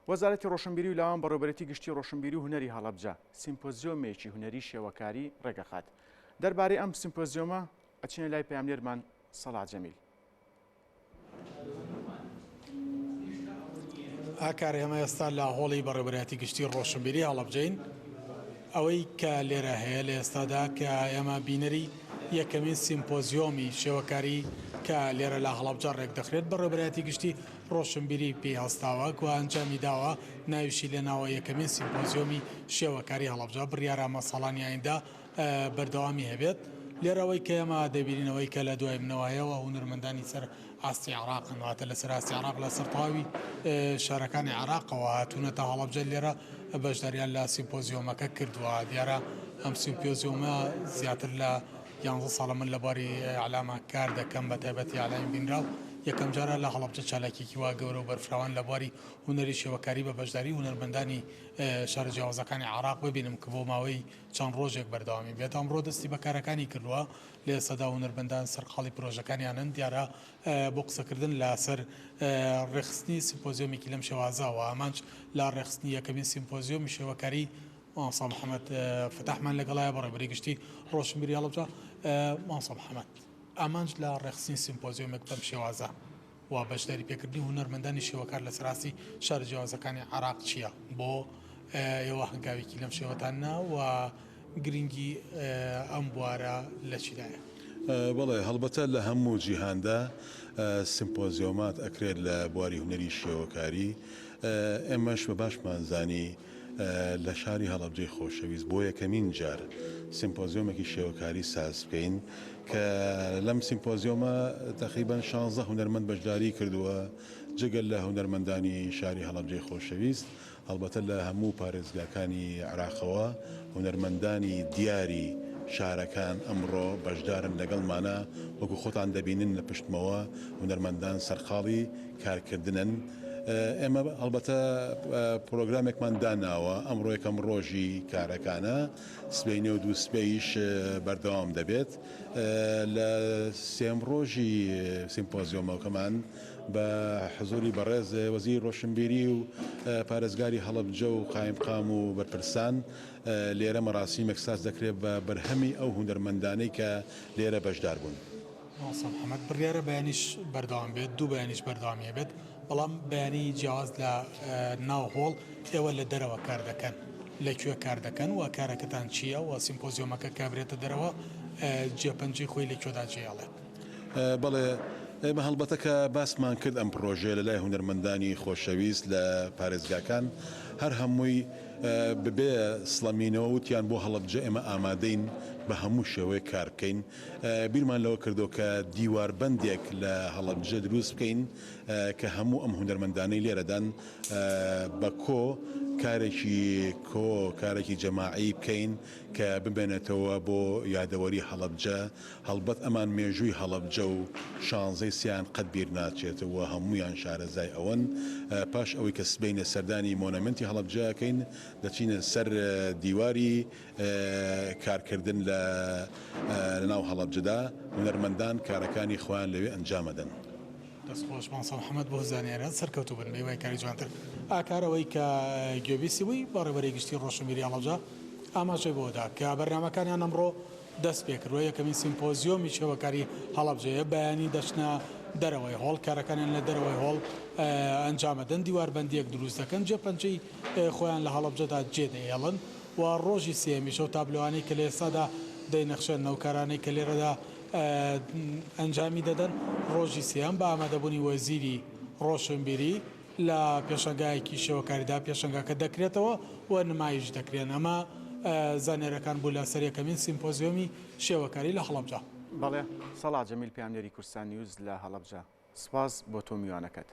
وەزارەتی ڕۆشنبیری و لاوان بەڕێوەبەرێتی گشتی ڕۆشنبیری و هونەری هەڵەبجە سیمپۆزیۆمێکی هونەری شێوەکاری ڕێکەخات. دەربارەی ئەم سیمپۆزیۆمە ئەچینە لای پەیامنێرمان سەڵاح جەمیل. ئاکار ئێمە ئێستا لە هۆڵی بەڕێوەبەرایەتی گشتی ڕۆشنبیری هەڵەبجەین. ئەوەی کە لێرە هەیە لە ئێستادا کە ئێمە بینەری یەکەمین سیمپۆزیۆمی شێوەکاری کە لێرە لە هەڵەبجە ڕێکدەخرێت بەڕێوەبەرایەتی گشتی ڕۆشنبیری پێی هەستاوە و ئەنجامی داوە ناویشی لێناوە یەکەمین سیمپۆزیۆمی شێوەکاری هەڵەبجە بڕیارە ئەمە ساڵانی ئایندە بەردەوامی هەبێت. لێرە ئەوەی کە ئێمە دەبینین ئەوەی کە لە دوای منەوە هەیە و هونەرمەندانی سەر ئاستی عێراقن واتە لەسەر ئاستی عێراق لەسەر تەواوی شارەکانی عێراقەوە هاتوونەتە هەڵەبجە لێرە بەشداریان لە سیمپۆزیۆمەکە کردووە دیارە ئەم سیمپۆزیۆمە زیاتر لە یانزە ساڵە من لە بواری ئیعلاما کار دەکەم بە تایبەتی ئیعلامی بینراو یەکەم جارە لە هەڵەبجە چالاکیەکی وا گەورە و بەرفراوان لە بواری هونەری شێوەکاری بە بەشداری هونەرمەندانی شارە جیاوازەکانی عێراق ببینم کە بۆ ماوەی چەند ڕۆژێک بەردەوامی بێت ئەمڕۆ دەستی بە کارەکانی کردووە لە ئێستادا هونەرمەندان سەرقاڵی پرۆژەکانیانن دیارە بۆ قسەکردن لەسەر ڕێکخستنی سیمپۆزیۆمێکی لەم شێوازە و ئامانج لە ڕێکخستنی یەکەمین سیمپۆزیۆمی شێوەکاری مامۆستا محەمەد فەتاحمان لەگەڵایە بەڕێوەبەری گشتی ڕۆشنبیری هەڵەبجە مامۆستا محەمەد ئامانج لە ڕێکخستنی سیمپۆزیۆمێک بەم شێوازە و بەشداری پێکردنی هونەرمەندانی شێوەکار لەسەر ئاستی شارە جیاوازەکانی عێراق چییە؟ بۆ ئێوە هەنگاوێکی لەم شێوەتان نا و گرنگی ئەم بوارە لە چیدایە؟ بەڵێ هەڵبەتە لە هەموو جیهاندا سیمپۆزیۆمات ئەکرێت لە بواری هونەری شێوەکاری، ئێمەش بە باشمان زانی لە شاری هەڵەبجەی خۆشەویست بۆ یەکەمین جار سیمپۆزیۆمێکی شێوەکاری ساز بکەین کە لەم سیمپۆزیۆمە تەقریبەن شانزە هونەرمەند بەشداری کردووە جگە لە هونەرمەندانی شاری هەڵەبجەی خۆشەویست هەڵبەتە لە هەموو پارێزگاکانی عێراقەوە هونەرمەندانی دیاری شارەکان ئەمڕۆ بەشدارن لەگەڵمانا، وەکو خۆتان دەبینن لە پشتمەوە هونەرمەندان سەرقاڵی کارکردنن، ئێمە هەڵبەتە پرۆگرامێکمان داناوە، ئەمڕۆ یەکەم ڕۆژی کارەکانە، سبەینێ و دووسبەیش بەردەوام دەبێت، لە سێیەم ڕۆژی سیمپۆزیۆمەکەمان بە حزوری بەڕێز وەزیری ڕۆشنبیری و پارێزگاری هەڵەبجە و قایمقام و بەرپرسان لێرە مەراسیمێک ساز دەکرێت بە بەرهەمی ئەو هونەرمەندانەی کە لێرە بەشدار بوون. مامۆستا محەمەد، بڕیارە بەیانیش بەردەوام بێت، دوو بەیانیش بەردەوامی هەبێت، بەڵام بەیانی جیاواز لە ناو هۆڵ ئێوە لە دەرەوە کار دەکەن، لە کوێ کار دەکەن و کارەکەتان چییە و سیمپۆزیۆمەکە کە برێتە دەرەوە جێپەنجەی خۆی لە کوێدا جێیەڵێت؟ بەڵێ، ئێمە هەڵبەتە کە باسمان کرد ئەم پڕۆژەیە لە لای هونەرمەندانی خۆشەویست لە پارێزگاکان هەر هەمووی ببێ سڵەمینەوە وتیان بۆ هەڵەبجە ئێمە ئامادەین بە هەموو شێوەیەک کار بکەین بیرمان لەوە کردەوە کە دیواربەندێک لە هەڵەبجە دروست بکەین کە هەموو ئەم هونەرمەندانەی لێرەدان بە کۆ کارێکی کۆ کارێکی جەماعی بکەین کە بمێنێتەوە بۆ یادەوەری هەڵەبجە هەڵبەت ئەمان مێژووی هەڵەبجە و شانزەی سیان قەت بیر ناچێت و هەموویان شارەزای ئەوەن. پاش ئەوەی کە سبەینێ سەردانی مۆنەمێنتی هەڵەبجە ئەکەین، دەچینە سەر دیواری کارکردن لە ناو هەڵەبجەدا، هونەرمەندان کارەکانی خۆیان لەوێ ئەنجام ئەدەن. دەست خۆش مامۆستا محمد بۆ زانیاریان سەرکەوتوو بن بەهیوای کاری جوانتر. ئاکار ئەوەی کە گوێبیستی بووی بەڕێوەبەری گشتی ڕۆشنبیری هەڵەبجە ئاماژەی بەوەدا کە بەرنامەکانیان ئەمڕۆ دەست پێکردووە، یەکەمین سیمپۆزیۆمی شێوەکاری هەڵەبجەیە، بەیانی دەچنە دەرەوەی هۆڵ، کارەکانیان لە دەرەوەی هۆڵ ئەنجامەدەن، دیواربەندییەک دروست دەکەن، جێپەنجەی خۆیان لە هەڵەبجەدا جێدەهێڵن و ڕۆژی سێیەمیش ئەو تابلۆانەی کە لە ئێستادا دەینەخشێنن، ئەو کارانەی کە لێرەدا ئەنجامی دەدەن، ڕۆژی سێیەم بە ئامادەبوونی وەزیری ڕۆشنبیری، لە پێشەنگایەکی شێوەکاریدا پێشەنگاکە دەکرێتەوە و نمایش دەکرێن. ئەمە زانیاریەکان بوو لە سەر یەکەمین سیمپۆزیۆمی شێوەکاری لە هەڵەبجە. بەڵێ، سەڵاح جەمیل پەیامنێری کوردستان نیوز لە هەڵەبجە، سپاس بۆ تۆ و میوانەکەت.